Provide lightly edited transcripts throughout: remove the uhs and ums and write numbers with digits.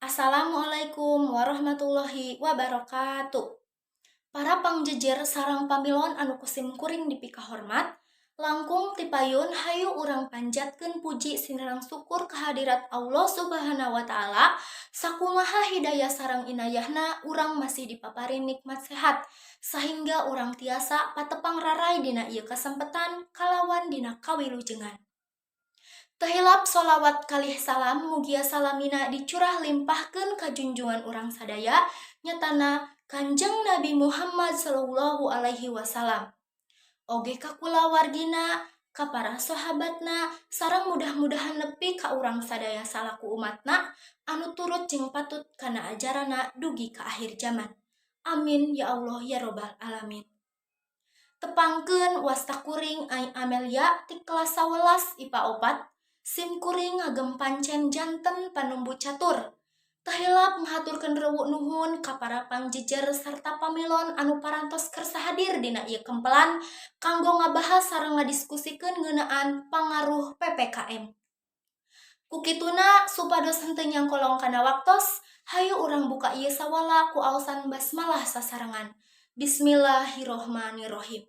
Assalamualaikum warahmatullahi wabarakatuh. Para pangjejer sareng pamilon anu ku simkuring dipikahormat, langkung tipayun hayu urang panjatkeun puji sinareng syukur kehadirat Allah Subhanahu wa Ta'ala. Sakumaha hidayah sareng inayahna, urang masih dipaparin nikmat sehat sehingga urang tiasa patepang rarai dina ieu kasempatan kalawan dina kawilujengan. Teu hilap sholawat kalih salam mugia salamina dicurah limpahkeun ka junjungan urang sadaya, nyatana Kanjeng Nabi Muhammad Sallallahu Alaihi Wasallam, oge ka kulawargina, ka para sahabatna, sareng mudah-mudahan nepi ka urang sadaya salaku umatna anu turut jeung patut kana ajaranna dugi ka akhir zaman. Amin ya Allah ya robbal alamin. Tepangkeun, wasta kuring Ai Amelia ti kelas 11 IPA 4. Sim kuring ngagem pancen janten panumbu catur. Teu hilap ngahaturkeun rewu nuhun ka para pangjejer sarta pamilon anu parantos kersa hadir dina ieu kempelan kanggo ngabahas sareng ngadiskusikeun ngeunaan pangaruh PPKM. Ku kituna, supados henteu nyangkolong kana waktos, hayu urang buka ieu sawala ku aosan basmalah sasarengan. Bismillahirrohmanirrohim.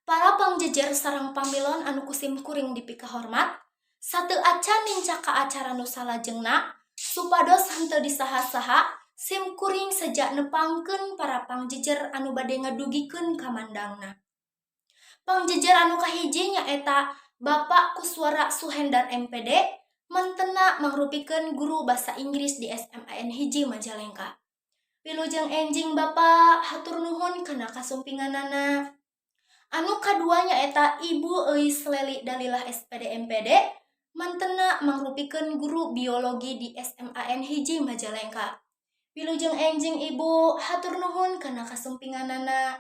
Para pangjejer sareng pamilon anu ku simkuring dipikahormat, sateu acan nincak ka acara nu salajengna, supados henteu disaha-saha, sim kuring seja nepangkeun para pangjejer anu bade ngadugikeun kamandangna. Pangjejer anu kahiji nyaeta Bapak Kuswara Suhendar MPD, mantena mangrupikeun guru basa Inggris di SMAN 1 Majalengka. Wilujeng enjing, Bapak, hatur nuhun kana kasumpinganana. Anu kadua nyaeta Ibu Euis Leli Dalilah SPD MPD, mantena mangrupikeun guru biologi di SMAN 1 Majalengka. Wilujeng enjing, Ibu, hatur nuhun kana kasumpinganana.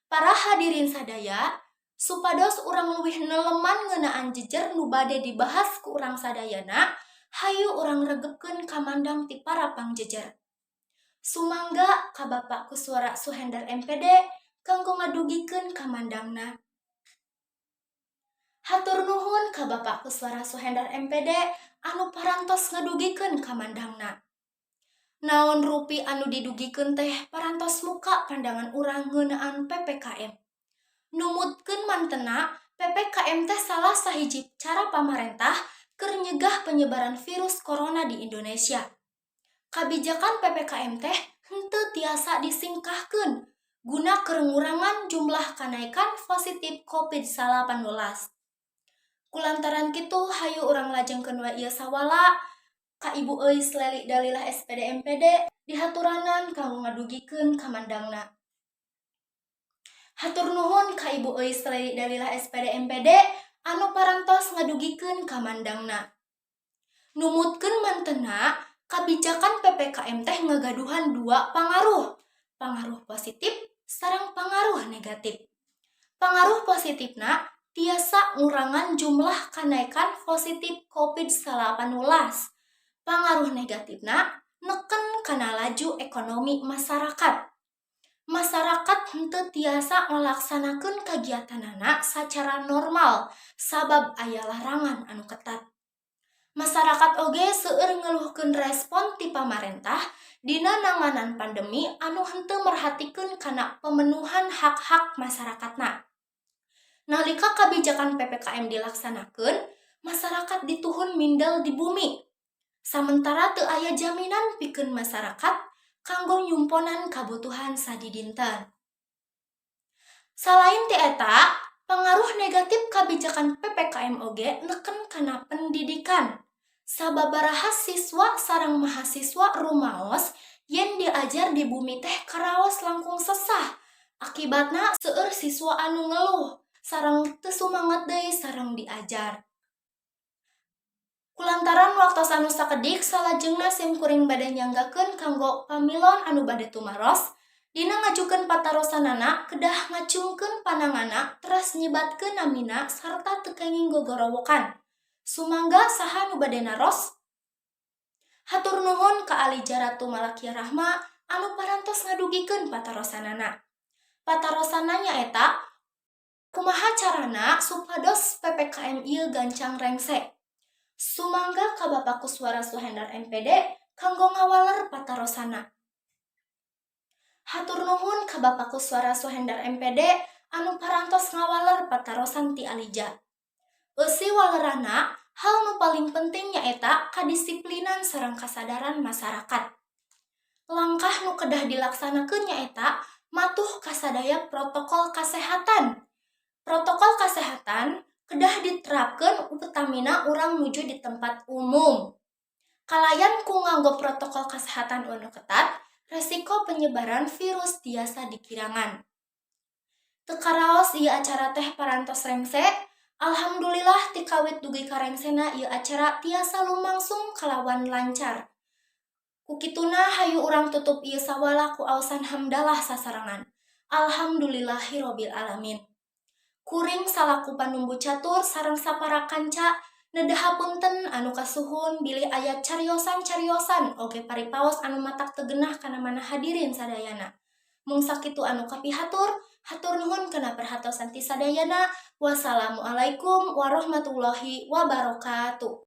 Para hadirin sadaya, supados urang leuwih neleman ngeunaan jejer nu bade dibahas ku urang sadayana, hayu urang regepkeun kamandang ti para pangjejer. Sumangga ka Bapak Kuswara Suhendar MPD kanggo ngadugikeun kamandangna. Hatur nuhun ka Bapak Kuswara Suhendar MPD anu parantos ngadugikeun kamandangna. Naon rupi anu didugikeun teh parantos muka pandangan urang ngeunaan PPKM. Numutkeun mantena, PPKM teh salah sahiji cara pamarentah keur nyegah penyebaran virus corona di Indonesia. Kabijakan PPKM teh henteu tiasa disingkahkeun guna keur ngurangan jumlah kanaikan positif COVID-19. Kulantaran kitu, hayu urang lajengkeun we ieu sawala ka Ibu Euis Leli Dalilah SPD MPD, dihaturanan kanggo ngadugikeun kamandangna. Hatur nuhun ka Ibu Euis Leli Dalilah SPD MPD anu parantos ngadugikeun kamandangna. Numutkeun mantena, kabijakan PPKM teh ngagaduhan dua pangaruh. Pangaruh positif sareng pangaruh negatif. Pangaruh positifna tiasa ngurangan jumlah kanaikan positif COVID-19. Pangaruh negatifna neken kana laju ekonomi masyarakat. Masyarakat henteu tiasa ngalaksanakeun kagiatanana sacara normal sabab aya larangan anu ketat. Masyarakat oge seueur ngeluhkeun respon ti pamarentah dina nanganan pandemi anu henteu merhatikeun kana pemenuhan hak-hak masyarakatna. Nalika kabijakan PPKM dilaksanakeun, masyarakat dituhun mindel di bumi. Samentara teu aya jaminan pikeun masyarakat kanggo nyumponan kabutuhan sadidinten. Salain ti eta, pangaruh negatif kabijakan PPKM oge neken kana pendidikan. Sababaraha siswa sareng mahasiswa rumaos yen diajar di bumi teh karaos langkung sesah. Akibatna, seueur siswa anu ngeluh sareng teu sumanget deui sareng diajar. Kulantaran waktos anu sakedik, salajengna sim kuring bade nyanggakeun kanggo pamilon anu bade tumaros. Dina ngajukeun patarosanana kedah ngacungkeun pananganna, teras nyebatkeun namina, sarta teu kenging gogorowokan. Sumangga, saha nu bade naros? Hatur nuhun ka Alija Ratu Malakia Rahma anu parantos ngadugikeun patarosanana. Patarosanna nyaeta kumaha carana supados PPKM ieu gancang rengse. Sumangga ka Bapak Kuswara Suhendar MPD kanggo ngawaler patarosanna. Hatur nuhun ka Bapak Kuswara Suhendar MPD anu parantos ngawaler patarosan ti Alija. Eusi walerana, hal nu paling penting nyaeta kadisiplinan sareng kasadaran masyarakat. Langkah nu kedah dilaksanakeun nyaeta matuh kasadaya protokol kasehatan. Protokol kasehatan kedah diterapkeun utamina urang nuju di tempat umum. Kalayan ku nganggo protokol kasehatan anu ketat, resiko penyebaran virus tiasa dikirangan. Teu karaos ieu acara teh parantos rengse. Alhamdulillah, ti kawit dugi ka rengsena ieu acara tiasa lumangsung kalawan lancar. Ku kituna hayu urang tutup ieu sawala ku aosan hamdalah sasarengan. Alhamdulillahirabbil alamin. Kuring salaku panumbu catur sareng sapara kanca nedah hapunten anu kasuhun bilih aya cariosan-cariosan oge paripaos anu matak teu genah kana manah hadirin sadayana. Mung sakitu anu kapihatur, hatur nuhun kana perhatosan ti sadayana. Wassalamualaikum warahmatullahi wabarakatuh.